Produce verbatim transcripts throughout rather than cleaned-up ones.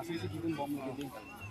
lason si kidun bomlo dei.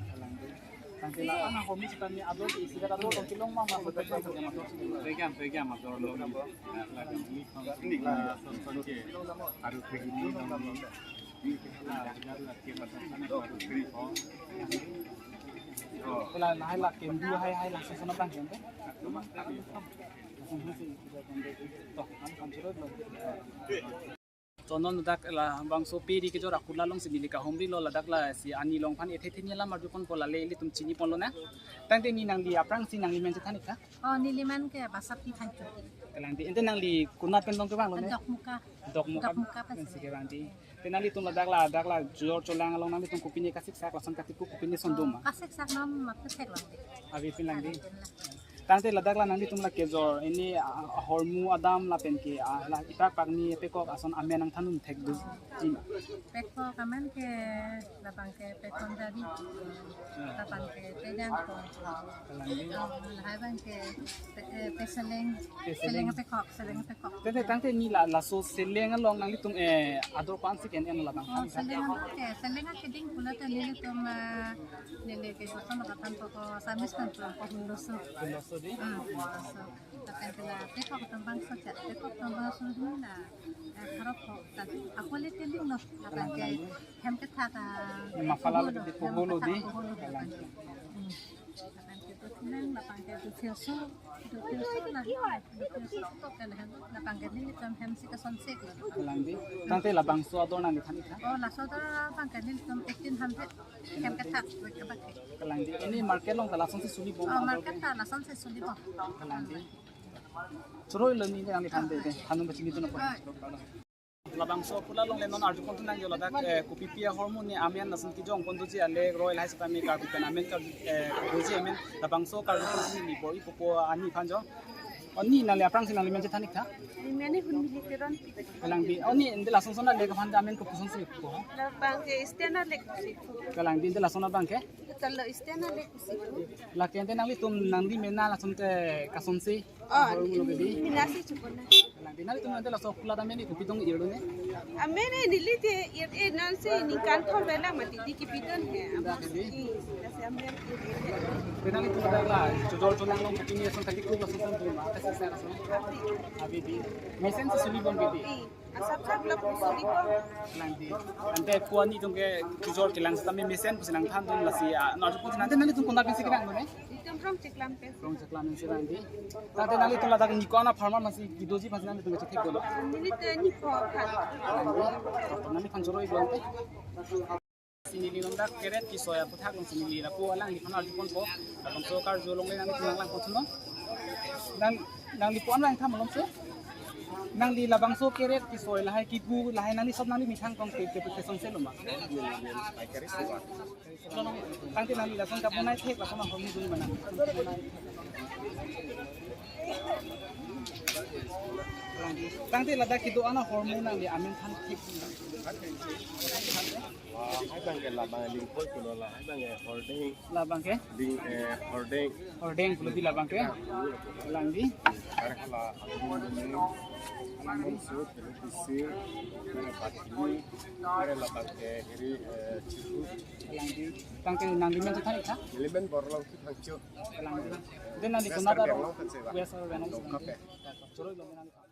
Kalang dei. Tangte la ana hormu sitame ador ke isi dak ador tong kelong ma ma hotel tong ke ador si. Pegam, pegam ador lo. La kami ni kami ni la son son ke. Aru pegi ni kami ni. La jaru atke patang sana aru pegi ko. Kela lahai la kendu hai hai la sosona tang kente. Toh, kami kami surat lo. Tonon dak labangso peri kejor akula along si neli kahumrilo, ladak lasi ani along aphan ethe ethe ni alam arjuponpo, lale ilitum chiniponlonang. Tangte ni nangli aphrangsi nangli men chethan ik tha? Oh, neli men ke Basapti Phangchopi. Kalang dei, ante nangli konat pen along kevanglo ne? Dokmoka. Dokmoka. Dokmoka pen pensi kevang dei. Te nanglitum ladak la, dak la jor cholang along nanglitum kopine kasiksak, lason katipuk kopine sondum ma? Kasiksak nam map theklong dei. Avepin lang dei. Avepin lang. Tangte ladak la nanglitum la kejor, ini, ah, hormu adam lapen ke, ah, la ipak pakni pekok ason amen nangthandun thek do ji ma? Pekok amen ke labang ke pekon dari, labang ke tejang ko. Kalang dei. Oh, lahai abang ke pe-, eh, peseleng, peseleng. Seleng pekok, seleng pekok. Tangte, tangte ni la, laso seleng along nanglitum, eh, ador ko-ansi ke-en labang? Oh, seleng along ke, seleng akeding pulote nelitum, eh, neli ke koson kathanpo ko, samis kan ko hunloso. Hunloso dei? Hmm, hunloso. Lapen ke la pekok atum bangso chat, pekok atum bangso hini la, eh, kharap ho, ta ako le telinglo, lapen ke hem kethak, ah, mapala pogolo, lagi hem pogolo kethak dei. Pogolo, lapen ke. Hmm. Lapen ke dothulang, lapen ke dothirso, dothirso la, dothirso stok ke la hem, lapen ke nelitum hem si kasonsek lo. Kalang dei. Tangte labangso ador nangli than ik tha? Oh, laso ador abang ke nelitum eighteen hundred hem kethak, wek abang ke. Kalang dei. Ini market along ta lasonsi suli bom? Oh, ador market ke? Ta lasonsi suli bom. Kalang dei. Choroi lo ni nangli than dei, dei. Hanum bachini tu na po. Labangso akula along le non arjuponthu nang jo ladak, eh, kopipi ahormu ne amen lason kejong pon doji, ale roi lahai sitame Karbi pen amen kar, eh, doji amen labangso karjuponthu ni bor-ipo po ani aphan jo. Oni nangli aphrangsi nangli men chethan ik tha? Neli men Hunmili Teronpi. Kalang dei. Oni ante lason son le kaphan amen kopusonsi po? Labang ke Eastern le kosi. Kalang dei, ante lason abang ke? Talo Eastern le kosi. Lake ante nanglitum nangli mena lason te kasonsi? Oh, ahormu lo dei. Mina si chupon na. Kalang dei, nanglitum ante laso akula amen ke kopi dong irlo ne? Amen neli te ir-e nonsi ningkan thom bela mati dei kipidun he. Amo dei. I, lasi amen ir-e. Te nanglitum ladak la jor cholang along kopine ason katipuk lason sondum ma? Kasiksak ason? Ave dei. Mesen si suli bom dei? I. Asap sap lo pu suli bom. Kalang dei. Ante ko-an atum ke kejor kelang sitame mesen pusi nangthandun lasi, ah, non arjuponsi nang, ante nanglitum konat pensi kevanglo ne? Itum Rongcheklam pen. Rongcheklam pensi vang dei. Tangte nanglitum ladak ni ko-an apharman masi kedoji aphansi nanglitum kachethek dolo? Neli te ni ko aphan. Kalang dei. Nangliphan choroi lo ante. Si neli non dak keret kisoi aputhak along si neli lapu alangliphan arjuponpo. Labangso karju along le nangli nanglang ponthunon. Nang, nangli ko-an vang tha malom se? Nangli labangso keret kisoi lahai kigu lahai nangli sob nangli methang tong ke ke ke song se loma. Tangte nangli lason kaponai thek lason ahormu dun mana. Tangte ladak kedo-an ahormu nangli amen than thek. Wah, hai bang ke labang lingkoi kulo la, hai bang ke hordeng. Labang ke? Ling, eh, hordeng. Hordeng kulo di labang ke? Langdi. Are hala, alam so, pelu pisi, are batili, are labang ke, hiri, eh, chihu. Langdi. Tangte nangli men than ikha? Neli men Borlong Thangcho. Langdi. Den nangli West konat Karbi aro? Anglong kan sewa. West Karbi Anglong. Dongkap ya. Choroi lo nangli.